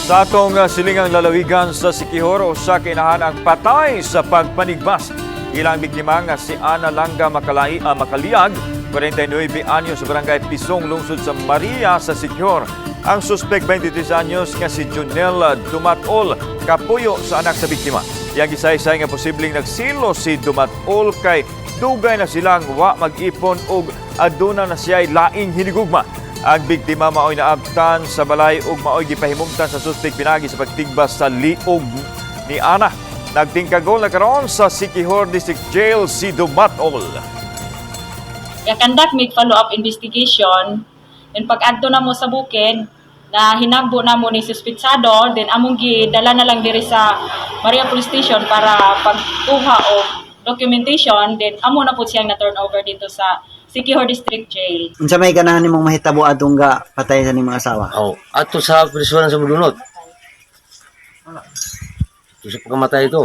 Sa atong silingang lalawigan sa Siquijor, usa ka inahan ang patay sa pagpanigmas. Ilang biktima nga si Ana Langga Makaliag, 49 anyos, sa barangay Pisong, lungsod sa Maria sa Siquijor. Ang suspek, 23 anyos nga si Junel Dumatol, kapuyo sa anak sa biktima. Iyang gisaysay nga posibleng nagsilo si Dumatol kay dugay na silang wa mag-ipon ug aduna na siya'y laing hinigugma. Ang biktima maoy naabtan sa balay ug maoy gipahimungtan sa suspek pinagi sa pagtigbas sa liog ni Ana. Nagtingkagol na karon sa Siquijor District Jail si Dumatol. Ga-conduct mig follow-up investigation, then pag-adto namo sa bukid, na hinagbo namo ni suspitsado, then among gidala na lang diri sa Maria Police Station para pagkuha og documentation, then amo na pud siyang na turn over dito sa Siquijor District Jail. Unsa may ganahan nimong mahitabo atong ga patay sa nimong asawa? Oh, ato sa prisuhan sa Budunot. Ito sa pagkamatay ito.